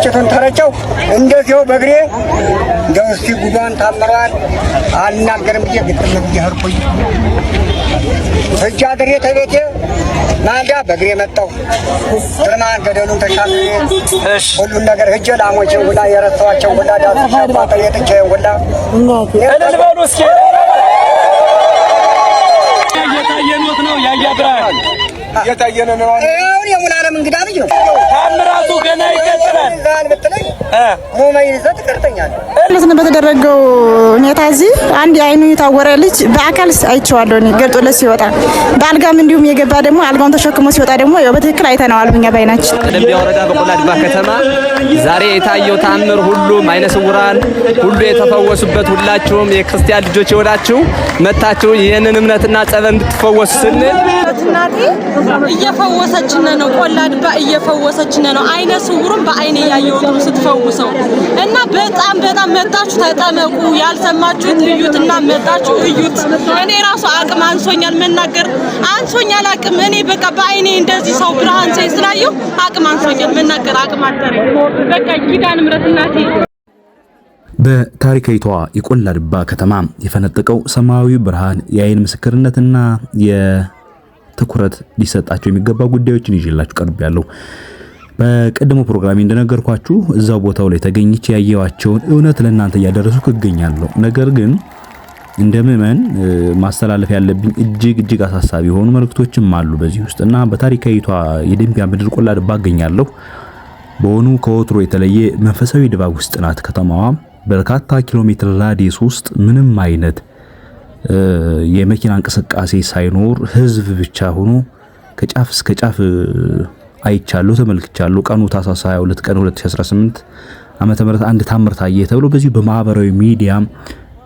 ርጭቱን ተረጨው እንደዚያው በእግሬ እንደው እስቲ ጉዷን ታምሯል አልናገርም ብዬ ግጥም ብዬ ሄድኩኝ። እጅ አድሬ ተቤቴ ማልዳ በእግሬ መጣሁ። ግርማ ገደሉን ተሻግሬ ሁሉን ነገር ሂጄ ላሞችን ሁላ የረሳኋቸው ሁላ ዳስሼ ቋጥሬ ጥቼ ሁላ እልል በሉ እስኪ። እየታየኖት ነው ያያ ብርሃን እየታየነ ነው። አሁን የሙላለም እንግዳ ልጅ ነው። ታምራቱ ገና ይቀጥላል። ዛል ብትለኝ ሙመይ ይዘህ ትቀርጠኛለህ። ማለት ነው። በተደረገው ሁኔታ እዚህ አንድ የአይኑ የታወረ ልጅ በአካል አይቼዋለሁ እኔ ገልጦለት ሲወጣ፣ በአልጋም እንዲሁም የገባ ደግሞ አልጋውን ተሸክሞ ሲወጣ ደግሞ ያው በትክክል አይተነዋል እኛ በአይናችን። ደንቢያ ወረዳ በቆላ ድባ ከተማ ዛሬ የታየው ታምር ሁሉም አይነ ስውራን ሁሉ የተፈወሱበት፣ ሁላችሁም የክርስቲያን ልጆች የሆናችሁ መታችሁ ይህንን እምነትና ጸበል እንድትፈወሱ ስንል እናቴ እየፈወሰችን ነው። ቆላ ድባ እየፈወሰችን ነው። አይነ ስውሩን በአይን እያየሁት ነው ስትፈውሰው እና በጣም በጣም መጣችሁ ተጠመቁ። ያልሰማችሁት እዩትና መጣችሁ እዩት። እኔ ራሱ አቅም አንሶኛል፣ መናገር አንሶኛል አቅም። እኔ በቃ በአይኔ እንደዚህ ሰው ብርሃን ሳይ ስላየሁ አቅም አንሶኛል፣ መናገር አቅም አጠረኝ። በቃ ኪዳነ ምሕረት እናቴ። በታሪካዊቷ የቆላ ድባ ከተማ የፈነጠቀው ሰማያዊ ብርሃን የአይን ምስክርነትና የትኩረት ሊሰጣቸው የሚገባ ጉዳዮችን ይዤላችሁ ቀርቤያለሁ። በቀደመው ፕሮግራሜ እንደነገርኳችሁ እዛው ቦታው ላይ ተገኝቼ ያየኋቸውን እውነት ለእናንተ እያደረስኩ እገኛለሁ። ነገር ግን እንደ ምዕመን ማስተላለፍ ያለብኝ እጅግ እጅግ አሳሳቢ የሆኑ መልእክቶችም አሉ በዚህ ውስጥ እና በታሪካዊቷ የደንቢያ ምድር ቆላ ድባ እገኛለሁ። በሆኑ ከወትሮ የተለየ መንፈሳዊ ድባብ ውስጥ ናት ከተማዋ። በርካታ ኪሎ ሜትር radius ውስጥ ምንም አይነት የመኪና እንቅስቃሴ ሳይኖር ህዝብ ብቻ ሆኖ ከጫፍ እስከ ጫፍ አይቻለሁ፣ ተመልክቻለሁ። ቀኑ ታህሳስ 22 ቀን 2018 ዓመተ ምህረት አንድ ታምር ታየ ተብሎ በዚሁ በማህበራዊ ሚዲያ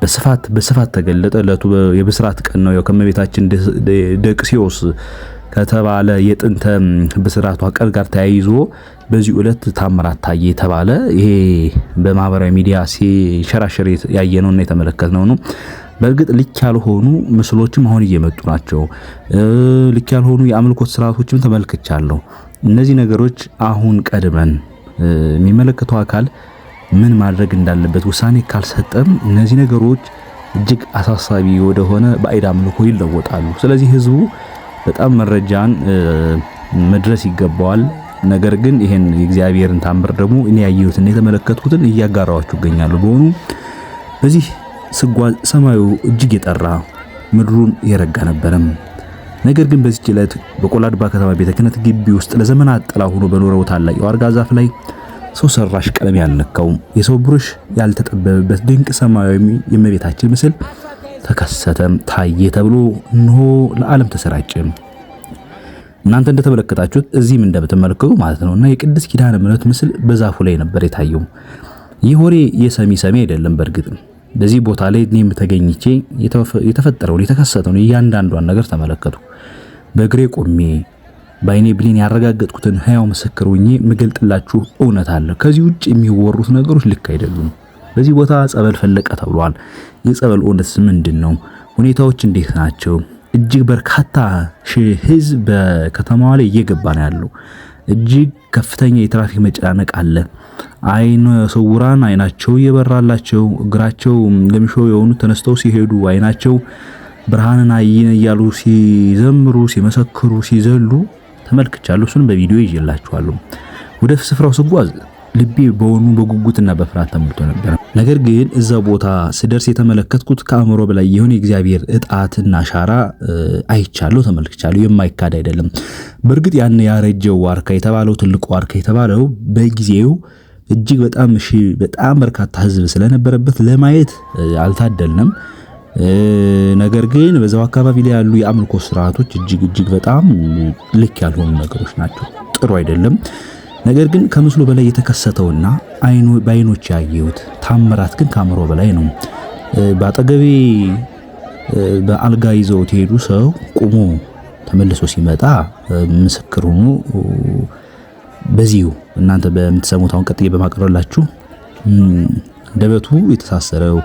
በስፋት በስፋት ተገለጠ። ዕለቱ የብስራት ቀን ነው። ያው ከመቤታችን ደቅሲዮስ ከተባለ የጥንተ ብስራቷ ቀን ጋር ተያይዞ በዚህ ዕለት ታምራት ታየ የተባለ ይሄ በማህበራዊ ሚዲያ ሲሸራሸር ያየነውና የተመለከትነው ነው። በእርግጥ ልክ ያልሆኑ ምስሎችም አሁን እየመጡ ናቸው። ልክ ያልሆኑ የአምልኮት ስርዓቶችም ተመልክቻለሁ። እነዚህ ነገሮች አሁን ቀድመን የሚመለከተው አካል ምን ማድረግ እንዳለበት ውሳኔ ካልሰጠም እነዚህ ነገሮች እጅግ አሳሳቢ ወደሆነ ባዕድ አምልኮ ይለወጣሉ። ስለዚህ ህዝቡ በጣም መረጃን መድረስ ይገባዋል። ነገር ግን ይሄን የእግዚአብሔርን ታምር ደግሞ እኔ ያየሁትን የተመለከትኩትን እያጋራኋችሁ እገኛለሁ። በሆኑ በዚህ ስጓዝ ሰማዩ እጅግ የጠራ ምድሩን የረጋ ነበረም። ነገር ግን በዚህች ዕለት በቆላ ድባ ከተማ ቤተ ክህነት ግቢ ውስጥ ለዘመናት ጥላ ሆኖ በኖረው ታላቅ የዋርጋ ዛፍ ላይ ሰው ሰራሽ ቀለም ያልነካው የሰው ብሩሽ ያልተጠበበበት ድንቅ ሰማያዊ የእመቤታችን ምስል ተከሰተ፣ ታየ ተብሎ እነሆ ለዓለም ተሰራጨ። እናንተ እንደተመለከታችሁት እዚህም እንደምትመለከቱ ማለት ነው። እና የቅድስት ኪዳነ ምሕረት ምስል በዛፉ ላይ ነበር የታየው። ይህ ወሬ የሰሚ ሰሚ አይደለም። በእርግጥ በዚህ ቦታ ላይ እኔም ተገኝቼ የተፈጠረውን የተከሰተውን እያንዳንዷን ነገር ተመለከቱ። በእግሬ ቆሜ በአይኔ ብሌን ያረጋገጥኩትን ሕያው ምስክር ሆኜ ምገልጥላችሁ እውነት አለ። ከዚህ ውጭ የሚወሩት ነገሮች ልክ አይደሉም። በዚህ ቦታ ጸበል ፈለቀ ተብሏል። የጸበል እውነትስ ምንድን ነው? ሁኔታዎች እንዴት ናቸው? እጅግ በርካታ ሺህ ሕዝብ በከተማዋ ላይ እየገባ ነው ያለው። እጅግ ከፍተኛ የትራፊክ መጨናነቅ አለ። አይነ ስውራን አይናቸው እየበራላቸው፣ እግራቸው ለምሾ የሆኑ ተነስተው ሲሄዱ አይናቸው ብርሃንን አይን እያሉ ሲዘምሩ፣ ሲመሰክሩ፣ ሲዘሉ ተመልክቻለሁ። እሱንም በቪዲዮ ይዤላችኋለሁ። ወደ ስፍራው ስጓዝ ልቤ በሆኑ በጉጉትና በፍርሃት ተሞልቶ ነበር። ነገር ግን እዛ ቦታ ስደርስ የተመለከትኩት ከአእምሮ በላይ የሆነ የእግዚአብሔር እጣትና አሻራ አይቻለሁ፣ ተመልክቻለሁ። የማይካድ አይደለም። በእርግጥ ያን ያረጀው ዋርካ የተባለው ትልቁ ዋርካ የተባለው በጊዜው እጅግ በጣም በጣም በርካታ ሕዝብ ስለነበረበት ለማየት አልታደልንም። ነገር ግን በዛው አካባቢ ላይ ያሉ የአምልኮ ስርዓቶች እጅግ እጅግ በጣም ልክ ያልሆኑ ነገሮች ናቸው። ጥሩ አይደለም። ነገር ግን ከምስሉ በላይ የተከሰተውና በአይኖች ያየሁት ታምራት ግን ከአእምሮ በላይ ነው። በአጠገቤ በአልጋ ይዘውት የሄዱ ሰው ቁሞ ተመልሶ ሲመጣ ምስክር ሆኖ በዚሁ እናንተ በምትሰሙት አሁን ቀጥዬ በማቀርብላችሁ ደበቱ የተሳሰረው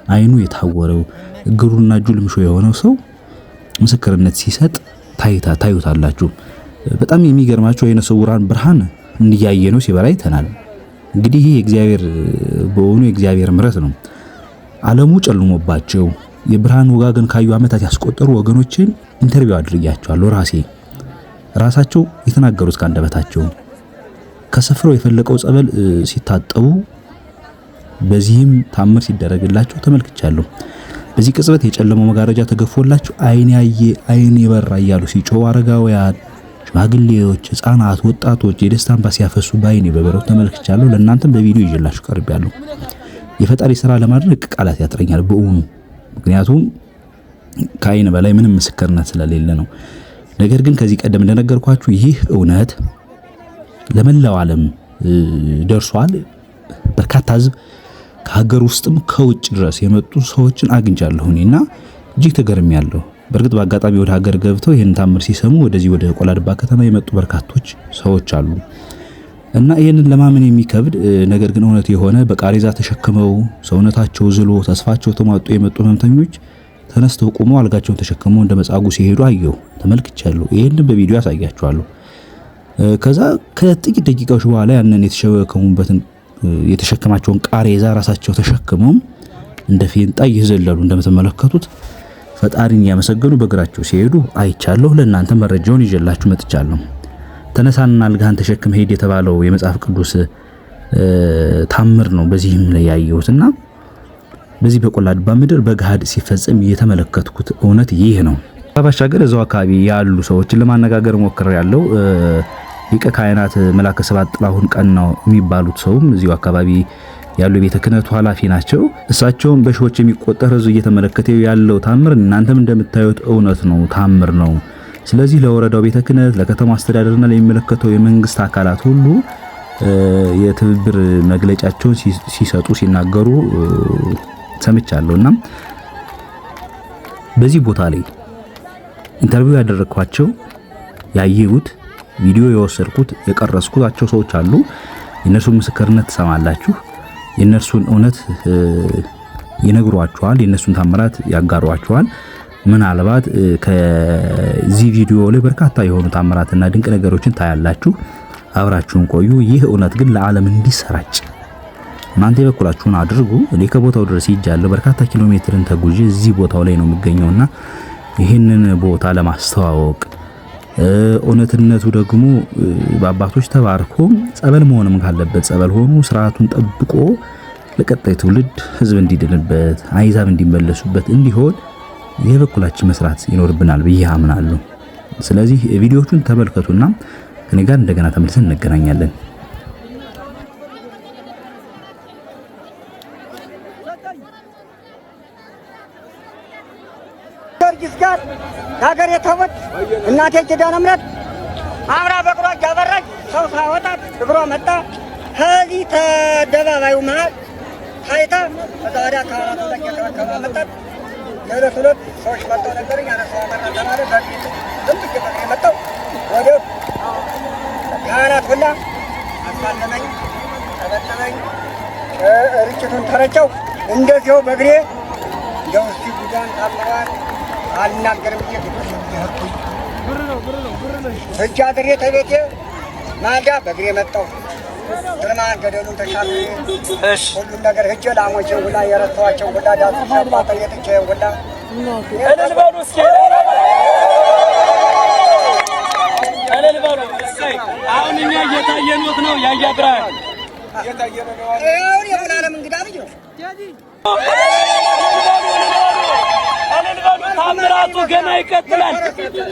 አይኑ የታወረው እግሩና እጁ ልምሾ የሆነው ሰው ምስክርነት ሲሰጥ ታይታ ታዩታላችሁ። በጣም የሚገርማችሁ አይነ ስውራን ብርሃን እንዲያየ ነው ሲበራ አይተናል። እንግዲህ ይህ የእግዚአብሔር በሆኑ የእግዚአብሔር ምሕረት ነው። ዓለሙ ጨልሞባቸው የብርሃን ወጋገን ካዩ ዓመታት ያስቆጠሩ ወገኖችን interview አድርጊያቸዋለሁ። ራሳቸው የተናገሩት ካንደበታቸው ከስፍራው የፈለቀው ጸበል ሲታጠቡ በዚህም ታምር ሲደረግላቸው ተመልክቻለሁ። በዚህ ቅጽበት የጨለመው መጋረጃ ተገፎላቸው አይን ያየ አይን የበራ እያሉ ሲጮሁ አረጋውያን፣ ሽማግሌዎች፣ ህፃናት፣ ወጣቶች የደስታ እንባ ሲያፈሱ በአይኔ በብረቱ ተመልክቻለሁ። ለእናንተም በቪዲዮ ይዤላችሁ ቀርቤያለሁ። የፈጣሪ ስራ ለማድረግ ቃላት ያጥረኛል በእውኑ፣ ምክንያቱም ከአይን በላይ ምንም ምስክርነት ስለሌለ ነው። ነገር ግን ከዚህ ቀደም እንደነገርኳችሁ ይህ እውነት ለመላው ዓለም ደርሷል። በርካታ ህዝብ ከሀገር ውስጥም ከውጭ ድረስ የመጡ ሰዎችን አግኝቻለሁ እኔና እጅግ ተገርሜያለሁ። በእርግጥ በአጋጣሚ ወደ ሀገር ገብተው ይህን ታምር ሲሰሙ ወደዚህ ወደ ቆላድባ ከተማ የመጡ በርካቶች ሰዎች አሉ እና ይህንን ለማመን የሚከብድ ነገር ግን እውነት የሆነ በቃሬዛ ተሸክመው ሰውነታቸው ዝሎ ተስፋቸው ተሟጦ የመጡ ህመምተኞች ተነስተው ቆመው አልጋቸውን ተሸክመው እንደ መጻጉዕ ሲሄዱ አየሁ፣ ተመልክቻለሁ። ይህንን በቪዲዮ ያሳያችኋለሁ። ከዛ ከጥቂት ደቂቃዎች በኋላ ያንን የተሸከሙበትን የተሸከማቸውን ቃሬዛ ራሳቸው ተሸክመው እንደ ፌንጣ እየዘለሉ እንደምትመለከቱት ፈጣሪን እያመሰገኑ በእግራቸው ሲሄዱ አይቻለሁ። ለእናንተ መረጃውን ይዤላችሁ መጥቻለሁ። ተነሳና አልጋህን ተሸክመ ሄድ የተባለው የመጽሐፍ ቅዱስ ታምር ነው። በዚህም ላይ ያየሁትና በዚህ በቆላድባ ምድር በገሃድ ሲፈጸም የተመለከትኩት እውነት ይህ ነው። ባሻገር እዛው አካባቢ ያሉ ሰዎችን ለማነጋገር ሞክሬያለሁ። ሊቀ ካህናት መላከ ስብሐት ጥላሁን ቀናው የሚባሉት ሰውም እዚሁ አካባቢ ያሉ የቤተ ክህነቱ ኃላፊ ናቸው። እሳቸውም በሺዎች የሚቆጠር ሕዝብ እየተመለከተ ያለው ታምር እናንተም እንደምታዩት እውነት ነው፣ ታምር ነው። ስለዚህ ለወረዳው ቤተ ክህነት፣ ለከተማ አስተዳደርና ለሚመለከተው የመንግስት አካላት ሁሉ የትብብር መግለጫቸውን ሲሰጡ ሲናገሩ ሰምቻለሁና በዚህ ቦታ ላይ interview ያደረግኳቸው ያየሁት ቪዲዮ የወሰድኩት የቀረጽኩታቸው ሰዎች አሉ። የእነርሱን ምስክርነት ትሰማላችሁ። የእነርሱን እውነት ይነግሯችኋል። የእነርሱን ታምራት ያጋሯችኋል። ምናልባት ከዚህ ቪዲዮ ላይ በርካታ የሆኑ ታምራትና ድንቅ ነገሮችን ታያላችሁ። አብራችሁን ቆዩ። ይህ እውነት ግን ለዓለም እንዲሰራጭ እናንተ የበኩላችሁን አድርጉ። እኔ ከቦታው ድረስ ሄጃለሁ። በርካታ ኪሎ ሜትርን ተጉዤ እዚህ ቦታው ላይ ነው የምገኘውና ይህንን ቦታ ለማስተዋወቅ እውነትነቱ ደግሞ በአባቶች ተባርኮ ጸበል መሆንም ካለበት ጸበል ሆኖ ስርዓቱን ጠብቆ ለቀጣይ ትውልድ ሕዝብ እንዲድንበት አሕዛብ እንዲመለሱበት እንዲሆን የበኩላችን መስራት ይኖርብናል ብዬ አምናለሁ። ስለዚህ ቪዲዮዎቹን ተመልከቱና ከኔ ጋር እንደገና ተመልሰን እንገናኛለን። ጊዮርጊስ ጋር ከሀገር የተወት እናቴ ኪዳነ ምሕረት አምራ በቅሏ እያበራች ሰው ሳወጣት እግሯ መጣ። ከዚህ ተደባባዩ መሀል ታይታ ከዛ ወዲያ ካህናቱ ላይ እየተረከበ መጣት። የዕለት ዕለት ሰዎች መጥተው ነበር። ያነሰው መጣ ተባለ። በፊት ዝም ብዬ በእግሬ መጣሁ። ወደ ካህናት ሁላ አሳለመኝ፣ ጠበጠበኝ፣ ርጭቱን ተረጨው። እንደዚያው በእግሬ እንደው እስቲ ጉዷን ታምሯን አልናገርም ብዬ ግጥም ሄድኩኝ። ሂጅ አድሬ ተቤቴ ማልዳ በእግሬ መጣሁ። ግርማን ገደሉን ተሻግሬ ሁሉን ነገር ሂጄ ላሞቼን ሁላ የረሳኋቸውን ሁላ ዳስሼ አቋጥሬ ጥቼ ሁላ እልል በሉ እስኪ እልል በሉ። እሰይ አሁን እኛ እየታየኑት ነው። ያያ ብርሃን አሁን የሙሉዓለም እንግዳ ልጅ ነው። እልል በሉ። ታምራቱ ገና ይቀጥላል።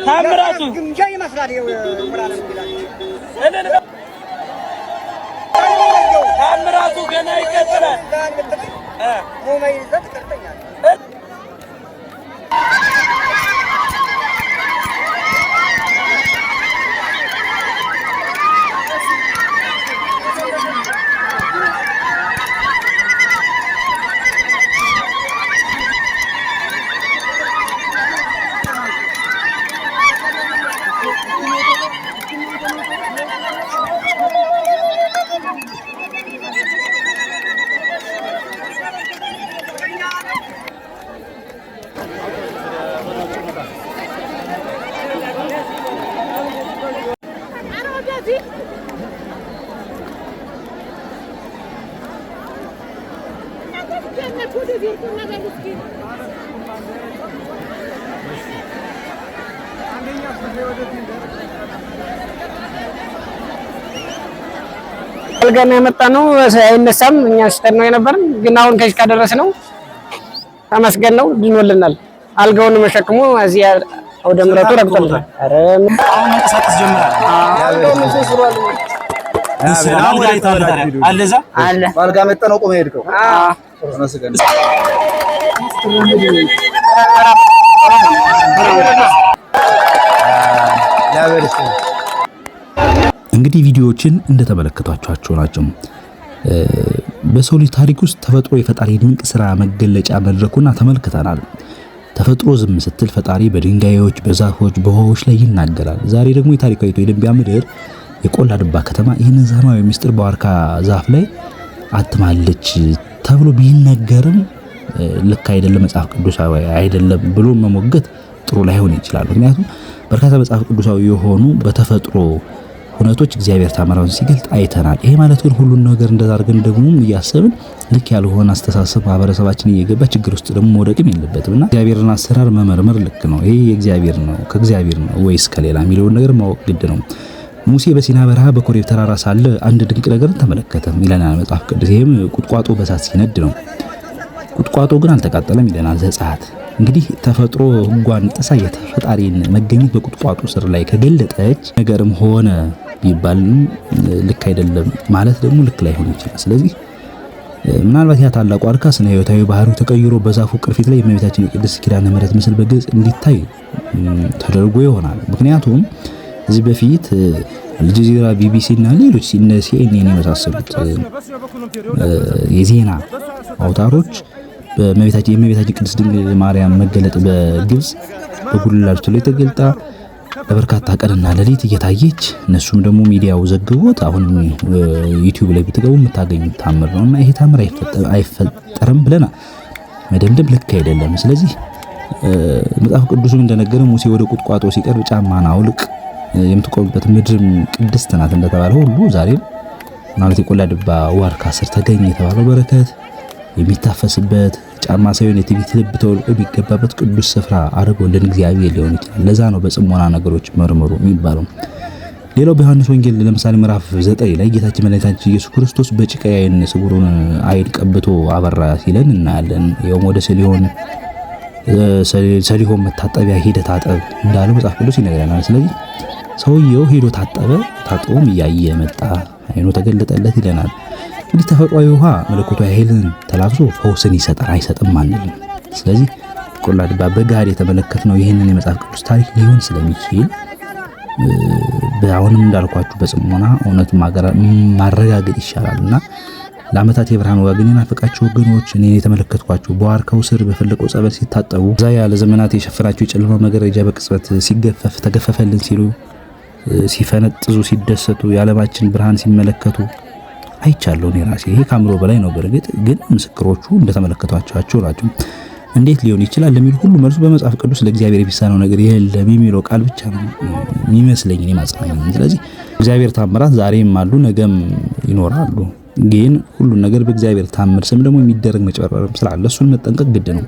ታምራቱ ግምጃ ይመስላል። የሙሉዓለም እንግዳ ልጅ እልል በሉ። ታምራቱ ገና ይቀጥላል። ሞመይ ይዘህ ትቀርጠኛለህ። አልጋ ነው የመጣ ነው አይነሳም። እኛ ስተን ነው የነበርን፣ ግን አሁን ከዚህ ካደረስ ነው ተመስገን ነው፣ ድኖልናል። አልጋውን መሸክሞ እዚህ አውደ ምሕረቱ ረግጦልናል። ኧረ አሁን መንቀሳቀስ ጀምራል። አልጋ አይተሃል ታዲያ? አለ እዛ አለ በአልጋ መጠህ ነው ቆመህ የሄድከው? ተመስገን። እንግዲህ ቪዲዮዎችን እንደተመለከቷቸው ናቸው። በሰው ልጅ ታሪክ ውስጥ ተፈጥሮ የፈጣሪ ድንቅ ስራ መገለጫ መድረኩና ተመልክተናል። ተፈጥሮ ዝም ስትል ፈጣሪ በድንጋዮች፣ በዛፎች፣ በውሃዎች ላይ ይናገራል። ዛሬ ደግሞ የታሪካዊቷ የደንቢያ ምድር የቆላ ድባ ከተማ ይህንን ሰማያዊ ምስጢር በዋርካ ዛፍ ላይ አትማለች ተብሎ ቢነገርም ልክ አይደለም፣ መጽሐፍ ቅዱሳዊ አይደለም ብሎ መሞገት ጥሩ ላይሆን ይችላል። ምክንያቱም በርካታ መጽሐፍ ቅዱሳዊ የሆኑ በተፈጥሮ ሁነቶች እግዚአብሔር ታምራውን ሲገልጥ አይተናል። ይሄ ማለት ግን ሁሉን ነገር እንደዛ አድርገን ደግሞ እያሰብን ልክ ያልሆነ አስተሳሰብ ማህበረሰባችን እየገባ ችግር ውስጥ ደግሞ መውደቅም የለበትም እና እግዚአብሔርን አሰራር መመርመር ልክ ነው። ይሄ የእግዚአብሔር ነው ከእግዚአብሔር ነው ወይስ ከሌላ የሚለውን ነገር ማወቅ ግድ ነው። ሙሴ በሲና በረሃ በኮሬብ ተራራ ሳለ አንድ ድንቅ ነገርን ተመለከተ ይለናል መጽሐፍ ቅዱስ። ይሄም ቁጥቋጦ በሳት ሲነድ ነው። ቁጥቋጦ ግን አልተቃጠለም ይለናል ዘጸአት። እንግዲህ ተፈጥሮ ሕጓን ጥሳ የተፈጣሪን መገኘት በቁጥቋጦ ስር ላይ ከገለጠች ነገርም ሆነ ቢባልም ልክ አይደለም ማለት ደግሞ ልክ ላይሆን ይችላል። ስለዚህ ምናልባት ያ ታላቁ ዋርካ ስነ ሕይወታዊ ባህሪው ተቀይሮ በዛፉ ቅርፊት ላይ የእመቤታችን የቅድስት ኪዳነ ምሕረት ምስል በግልጽ እንዲታይ ተደርጎ ይሆናል። ምክንያቱም እዚህ በፊት አልጀዚራ፣ ቢቢሲ እና ሌሎች ሲኤንኤን የመሳሰሉት የዜና አውታሮች በእመቤታችን የእመቤታችን ቅድስት ድንግል ማርያም መገለጥ በግብጽ በጉልላቱ ላይ ተገልጣ ለበርካታ ቀንና ሌሊት እየታየች እነሱም ደግሞ ሚዲያው ዘግቦት አሁን ዩቲዩብ ላይ ብትገቡ የምታገኙት ታምር ነውና ይሄ ታምር አይፈጠርም ብለና መደምደም ልክ አይደለም። ስለዚህ መጽሐፍ ቅዱስም እንደነገረ ሙሴ ወደ ቁጥቋጦ ሲቀርብ ጫማን አውልቅ የምትቆምበት ምድርም ቅድስት ናት እንደተባለ ሁሉ ዛሬም ማለት የቆላ ድባ ዋርካ ስር ተገኘ የተባለው በረከት የሚታፈስበት ጫማ ሳይሆን የትዕቢት ልብ ተወልቆ የሚገባበት ቅዱስ ስፍራ አድርጎልን እግዚአብሔር ሊሆን ይችላል። ለዛ ነው በጽሞና ነገሮች መርምሩ የሚባለው። ሌላው በዮሐንስ ወንጌል ለምሳሌ ምዕራፍ 9 ላይ ጌታችን መድኃኒታችን ኢየሱስ ክርስቶስ በጭቃ የዓይነ ስውሩን ዓይን ቀብቶ አበራ ሲለን እናያለን። ይኸውም ወደ ሰሊሆን መታጠቢያ ሄደ ታጠብ እንዳለው መጽሐፍ ቅዱስ ይነግረናል። ስለዚህ ሰውየው ሄዶ ታጠበ፣ ታጥቦም እያየ መጣ፣ ዓይኑ ተገለጠለት ይለናል። እንግዲህ ተፈጥሯዊ ውሃ መለኮታዊ ኃይልን ተላብሶ ፈውስን ይሰጣል አይሰጥም አንልም። ስለዚህ ቆላ ድባ በገሃድ የተመለከትነው ይህንን የመጽሐፍ ቅዱስ ታሪክ ሊሆን ስለሚችል አሁንም እንዳልኳችሁ በጽሞና እውነቱን ማረጋገጥ ይሻላል እና ለዓመታት የብርሃን ወጋገን የናፈቃቸው ወገኖች እኔ የተመለከትኳቸው በዋርካው ስር በፈለቀው ጸበል ሲታጠቡ እዛ ያለ ዘመናት የሸፈናቸው የጨለማ መጋረጃ በቅጽበት ሲገፈፍ ተገፈፈልን ሲሉ ሲፈነጥዙ ሲደሰቱ የዓለማችን ብርሃን ሲመለከቱ አይቻለሁ እኔ ራሴ። ይሄ ከአእምሮ በላይ ነው። በእርግጥ ግን ምስክሮቹ እንደተመለከቷቸው ናቸው። እንዴት ሊሆን ይችላል ለሚሉ ሁሉ መልሱ በመጽሐፍ ቅዱስ ለእግዚአብሔር የሚሳነው ነገር የለም የሚለው ቃል ብቻ ነው የሚመስለኝ እኔ ማጽናኛ። ስለዚህ እግዚአብሔር ታምራት ዛሬም አሉ ነገም ይኖራሉ። ግን ሁሉን ነገር በእግዚአብሔር ታምር ስም ደግሞ የሚደረግ መጭበርበርም ስላለ እሱን መጠንቀቅ ግድ ነው።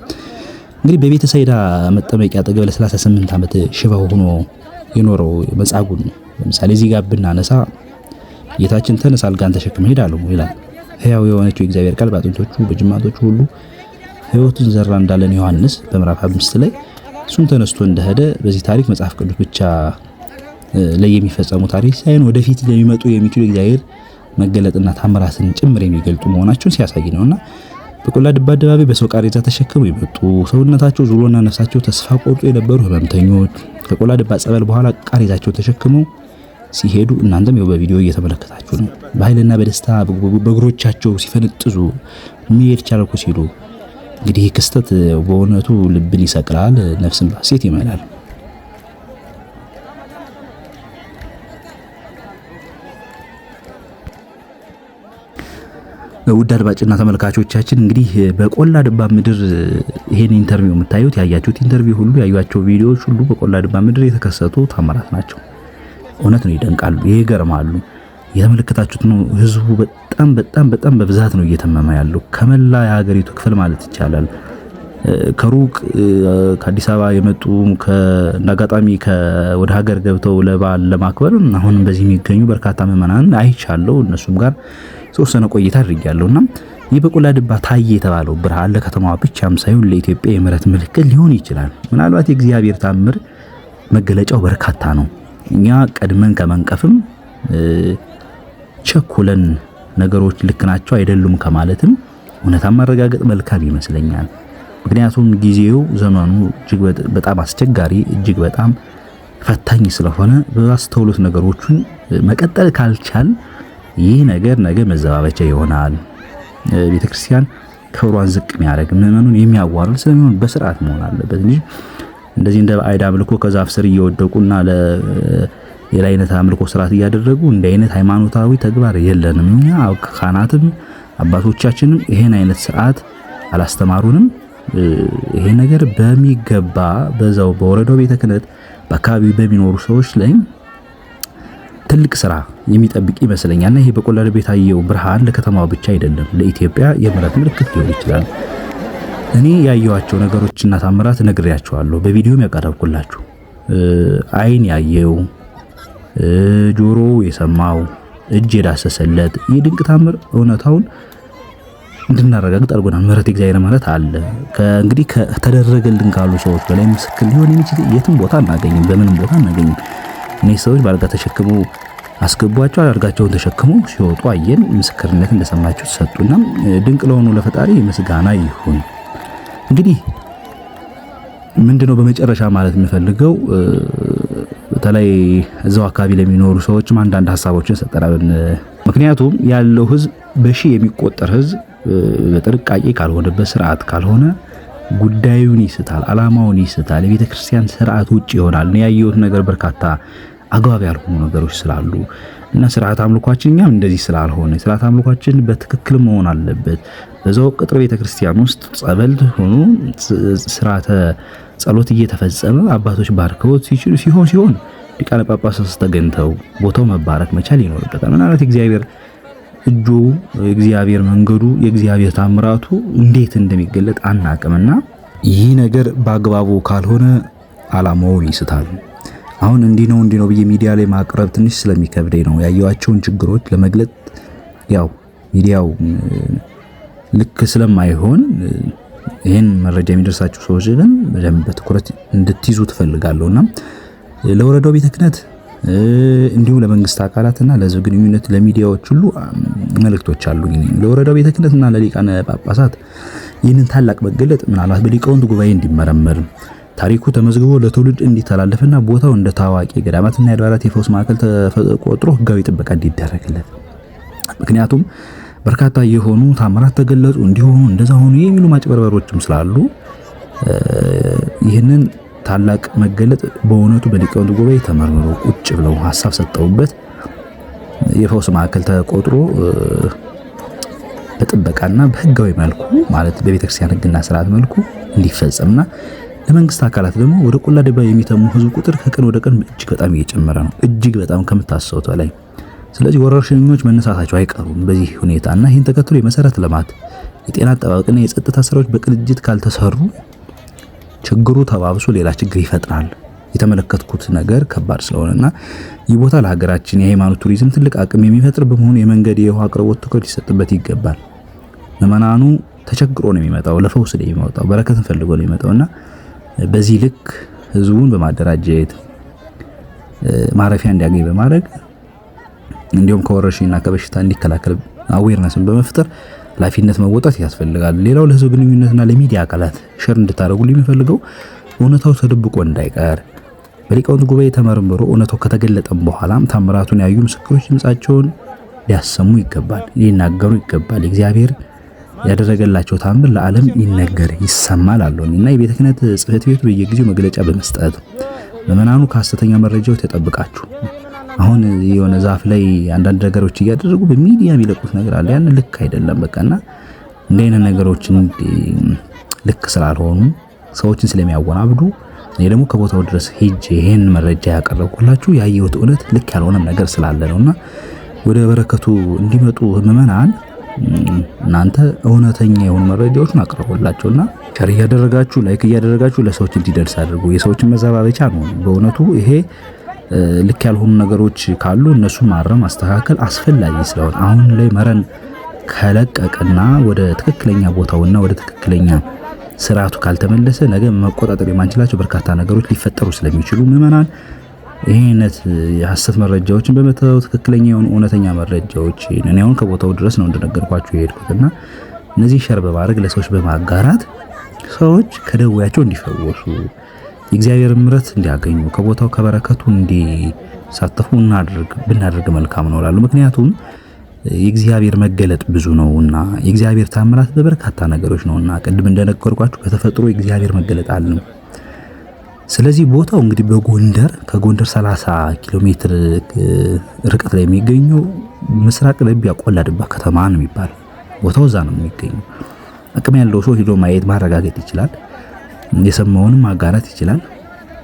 እንግዲህ በቤተ ሳይዳ መጠመቂያ አጠገብ ለ38 ዓመት ሽባ ሆኖ የኖረው መጻጉዕን ለምሳሌ እዚህ ጋር ብናነሳ ጌታችን ተነሳ አልጋን ተሸክመህ ሂድ አለው ይላል። ሕያው የሆነችው የእግዚአብሔር ቃል በአጥንቶቹ በጅማቶቹ ሁሉ ሕይወቱን ዘራ እንዳለን ዮሐንስ በምዕራፍ 5 ላይ እሱም ተነስቶ እንደሄደ በዚህ ታሪክ መጽሐፍ ቅዱስ ብቻ ላይ የሚፈጸሙ ታሪክ ሳይሆን ወደፊት ለሚመጡ የሚችሉ የእግዚአብሔር መገለጥና ታምራትን ጭምር የሚገልጡ መሆናቸውን ሲያሳይ ነውና በቆላ ድባ አደባባይ በሰው ቃሬዛ ተሸክመው የመጡ ሰውነታቸው ዙሎና ነፍሳቸው ተስፋ ቆርጦ የነበሩ ህመምተኞች ከቆላ ድባ ጸበል በኋላ ቃሬዛቸው ተሸክመው ሲሄዱ እናንተም ይኸው በቪዲዮ እየተመለከታችሁ ነው። በኃይልና በደስታ በእግሮቻቸው ሲፈነጥዙ መሄድ ቻልኩ ሲሉ እንግዲህ ይህ ክስተት በእውነቱ ልብን ይሰቅላል፣ ነፍስን በሐሴት ይመላል። ውድ አድማጭና ተመልካቾቻችን እንግዲህ በቆላ ድባ ምድር ይሄን interview የምታዩት ያያችሁት interview ሁሉ ያዩአቸው ቪዲዮዎች ሁሉ በቆላ ድባ ምድር የተከሰቱ ታምራት ናቸው። እውነት ነው፣ ይደንቃሉ፣ ይገርማሉ። የተመለከታችሁት ነው። ህዝቡ በጣም በጣም በጣም በጣም በብዛት ነው እየተመመ ያለው ከመላ የሀገሪቱ ክፍል ማለት ይቻላል። ከሩቅ ከአዲስ አበባ የመጡ ከአጋጣሚ ወደ ሀገር ገብተው ለበዓል ለማክበር አሁንም በዚህ የሚገኙ በርካታ ምዕመናን አይቻለሁ። እነሱም ጋር የተወሰነ ቆይታ አድርጌያለሁና ይህ በቆላ ድባ ታየ የተባለው ብርሃን ለከተማዋ ብቻም ሳይሆን ለኢትዮጵያ የምሕረት ምልክት ሊሆን ይችላል። ምናልባት የእግዚአብሔር ታምር መገለጫው በርካታ ነው። እኛ ቀድመን ከመንቀፍም ቸኩለን ነገሮች ልክ ናቸው አይደሉም ከማለትም እውነታን ማረጋገጥ መልካም ይመስለኛል። ምክንያቱም ጊዜው ዘመኑ እጅግ በጣም አስቸጋሪ እጅግ በጣም ፈታኝ ስለሆነ በአስተውሎት ነገሮችን መቀጠል ካልቻል ይህ ነገር ነገ መዘባበቻ ይሆናል። ቤተክርስቲያን ክብሯን ዝቅ የሚያደርግ ምዕመኑን የሚያዋርድ ስለሚሆን በስርዓት መሆን አለበት እንጂ እንደዚህ እንደ ባዕድ አምልኮ ከዛፍ ስር እየወደቁና ለሌላ አይነት አምልኮ ስርዓት እያደረጉ እንደ አይነት ሃይማኖታዊ ተግባር የለንም። እኛ ካህናትም አባቶቻችንም ይሄን አይነት ስርዓት አላስተማሩንም። ይሄ ነገር በሚገባ በዛው በወረዳው ቤተ ክህነት በአካባቢው በሚኖሩ ሰዎች ላይ ትልቅ ስራ የሚጠብቅ ይመስለኛል። እና ይሄ በቆላ ድባ የታየው ብርሃን ለከተማዋ ብቻ አይደለም፣ ለኢትዮጵያ የምሕረት ምልክት ሊሆን ይችላል። እኔ ያየኋቸው ነገሮችና ታምራት ነግሬያቸዋለሁ፣ በቪዲዮም ያቀረብኩላችሁ። አይን ያየው፣ ጆሮ የሰማው፣ እጅ የዳሰሰለት ይህ ድንቅ ታምር እውነታውን እንድናረጋግጥ አድርጎናል። ምሕረት እግዚአብሔር ማለት አለ። እንግዲህ ከተደረገልን ካሉ ሰዎች በላይ ምስክር ሊሆን የሚችል የትም ቦታ አናገኝም፣ በምንም ቦታ አናገኝም። እነዚህ ሰዎች ባልጋ ተሸክመው አስገቧቸው፣ አልጋቸውን ተሸክመው ሲወጡ አየን። ምስክርነት እንደሰማችሁ ሰጡና ድንቅ ለሆኑ ለፈጣሪ ምስጋና ይሁን። እንግዲህ ምንድነው በመጨረሻ ማለት የምፈልገው በተለይ እዛው አካባቢ ለሚኖሩ ሰዎችም አንዳንድ ሀሳቦችን ሰጠናል። ምክንያቱም ያለው ህዝብ በሺህ የሚቆጠር ህዝብ በጥንቃቄ ካልሆነ በስርዓት ካልሆነ ጉዳዩን ይስታል፣ አላማውን ይስታል፣ የቤተክርስቲያን ስርዓት ውጭ ይሆናል። ያየሁት ነገር በርካታ አግባብ ያልሆኑ ነገሮች ስላሉ እና ስርዓት አምልኳችን እኛም እንደዚህ ስላልሆነ ስርዓት አምልኳችን በትክክል መሆን አለበት። በዛው ቅጥር ቤተክርስቲያን ውስጥ ጸበል ሆኖ ስርዓተ ጸሎት እየተፈጸመ አባቶች ባርከውት ሲችሉ ሲሆን ሊቃነ ጳጳሳት ተገኝተው ቦታው መባረክ መቻል ይኖርበታል። ምናልባት እግዚአብሔር እጁ እግዚአብሔር መንገዱ የእግዚአብሔር ታምራቱ እንዴት እንደሚገለጥ አናቅምና ይህ ነገር በአግባቡ ካልሆነ አላማውን ይስታል። አሁን እንዲህ ነው እንዲህ ነው ብዬ ሚዲያ ላይ ማቅረብ ትንሽ ስለሚከብደኝ ነው። ያየኋቸውን ችግሮች ለመግለጥ ያው ሚዲያው ልክ ስለማይሆን ይሄን መረጃ የሚደርሳችሁ ሰዎች ግን በደንብ በትኩረት እንድትይዙ ትፈልጋለሁና ለወረዳው ቤተ ክህነት እንዲሁም ለመንግስት አካላትና ለህዝብ ግንኙነት ለሚዲያዎች ሁሉ መልእክቶች አሉኝ። ለወረዳው ቤተ ክህነትና ለሊቃነ ጳጳሳት ይህንን ታላቅ መገለጥ ምናልባት በሊቃውንት ጉባኤ እንዲመረመር ታሪኩ ተመዝግቦ ለትውልድ እንዲተላለፍና ቦታው እንደ ታዋቂ ገዳማትና የአድባራት የፈውስ ማዕከል ተቆጥሮ ህጋዊ ጥበቃ እንዲደረግለት። ምክንያቱም በርካታ የሆኑ ታምራት ተገለጹ እንዲሆኑ እንደዛ ሆኑ የሚሉ ማጭበርበሮችም ስላሉ ይህንን ታላቅ መገለጥ በእውነቱ በሊቃውንት ጉባኤ ተመርምሮ ቁጭ ብለው ሐሳብ ሰጠውበት የፈውስ ማዕከል ተቆጥሮ በጥበቃና በህጋዊ መልኩ ማለት በቤተክርስቲያን ህግና ስርዓት መልኩ እንዲፈጸምና ለመንግስት አካላት ደግሞ ወደ ቆላ ድባ የሚተሙ ህዝብ ቁጥር ከቀን ወደ ቀን እጅግ በጣም እየጨመረ ነው፣ እጅግ በጣም ከምታስቡት በላይ። ስለዚህ ወረርሽኞች መነሳታቸው አይቀሩም በዚህ ሁኔታና ይህን ተከትሎ የመሰረተ ልማት፣ የጤና አጠባበቅና የጸጥታ ስራዎች በቅንጅት ካልተሰሩ ችግሩ ተባብሶ ሌላ ችግር ይፈጥራል። የተመለከትኩት ነገር ከባድ ስለሆነና ይህ ቦታ ለሀገራችን የሃይማኖት ቱሪዝም ትልቅ አቅም የሚፈጥር በመሆኑ የመንገድ የውሃ አቅርቦት ትኩረት ሊሰጥበት ይገባል። ምዕመናኑ ተቸግሮ ነው የሚመጣው፣ ለፈውስ ነው የሚመጣው፣ በረከትን ፈልጎ ነው የሚመጣውና በዚህ ልክ ህዝቡን በማደራጀት ማረፊያ እንዲያገኝ በማድረግ እንዲሁም ከወረርሽኝና ከበሽታ እንዲከላከል awareness ን በመፍጠር ኃላፊነት መወጣት ያስፈልጋል። ሌላው ለህዝብ ግንኙነትና ለሚዲያ አካላት share እንድታደርጉልኝ የሚፈልገው እውነታው ተደብቆ እንዳይቀር በሊቃውንት ጉባኤ ተመርምሮ እውነታው ከተገለጠም በኋላም ታምራቱን ያዩ ምስክሮች ድምጻቸውን ሊያሰሙ ይገባል፣ ሊናገሩ ይገባል። እግዚአብሔር ያደረገላቸው ታምር ለዓለም ይነገር ይሰማል አለውና የቤተ ክህነት ጽሕፈት ቤቱ በየጊዜው መግለጫ በመስጠት ምዕመናኑ ከሐሰተኛ መረጃዎች ተጠብቃችሁ አሁን የሆነ ዛፍ ላይ አንዳንድ ነገሮች እያደረጉ በሚዲያ የሚለቁት ነገር አለ። ያን ልክ አይደለም። በቃና እንደ አይነት ነገሮች ልክ ስላልሆኑ ሰዎችን ስለሚያወናብዱ እኔ ደግሞ ከቦታው ድረስ ሄጄ ይሄን መረጃ ያቀረብኩላችሁ ያየሁት እውነት ልክ ያልሆነም ነገር ስላለ ነውና ወደ በረከቱ እንዲመጡ ምዕመናን እናንተ እውነተኛ የሆኑ መረጃዎችን አቅርቡላቸውና share እያደረጋችሁ፣ like እያደረጋችሁ ለሰዎች እንዲደርስ አድርጉ። የሰዎችን መዘባበቻ ነው። በእውነቱ ይሄ ልክ ያልሆኑ ነገሮች ካሉ እነሱ ማረም ማስተካከል አስፈላጊ ስለሆነ፣ አሁን ላይ መረን ከለቀቀና ወደ ትክክለኛ ቦታውና ወደ ትክክለኛ ስርዓቱ ካልተመለሰ ነገ መቆጣጠር የማንችላቸው በርካታ ነገሮች ሊፈጠሩ ስለሚችሉ፣ ምዕመናን ይህ አይነት የሐሰት መረጃዎችን በመተው ትክክለኛ የሆኑ እውነተኛ መረጃዎች፣ እኔ አሁን ከቦታው ድረስ ነው እንደነገርኳችሁ የሄድኩትና፣ እነዚህ share በማድረግ ለሰዎች በማጋራት ሰዎች ከደዌያቸው እንዲፈወሱ፣ የእግዚአብሔር ምሕረት እንዲያገኙ፣ ከቦታው ከበረከቱ እንዲሳተፉ እናድርግ ብናደርግ መልካም ነው እላለሁ። ምክንያቱም የእግዚአብሔር መገለጥ ብዙ ነውና፣ የእግዚአብሔር ታምራት በበርካታ ነገሮች ነውና፣ ቅድም እንደነገርኳችሁ በተፈጥሮ የእግዚአብሔር መገለጥ አለ። ስለዚህ ቦታው እንግዲህ በጎንደር፣ ከጎንደር 30 ኪሎ ሜትር ርቀት ላይ የሚገኘው ምስራቅ ደቢያ ቆላ ድባ ከተማ ነው የሚባለው። ቦታው እዛ ነው የሚገኘው። አቅም ያለው ሰው ሂዶ ማየት ማረጋገጥ ይችላል። የሰማውንም ማጋራት ይችላል።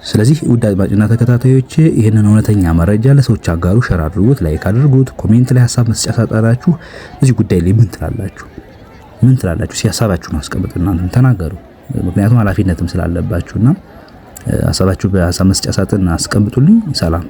ስለዚህ ውድ አድማጭና ተከታታዮች ይህንን እውነተኛ መረጃ ለሰዎች አጋሩ፣ share አድርጉት፣ like አድርጉት። Comment ላይ ሀሳብ መስጫ ሳጥናችሁ በዚህ ጉዳይ ላይ ምን ትላላችሁ? ምን ትላላችሁ? ሀሳባችሁን አስቀምጡ፣ እናንተም ተናገሩ። ምክንያቱም ኃላፊነትም ስላለባችሁና ሀሳባችሁ በሀሳብ መስጫ ሳጥን አስቀምጡልኝ። ሰላም።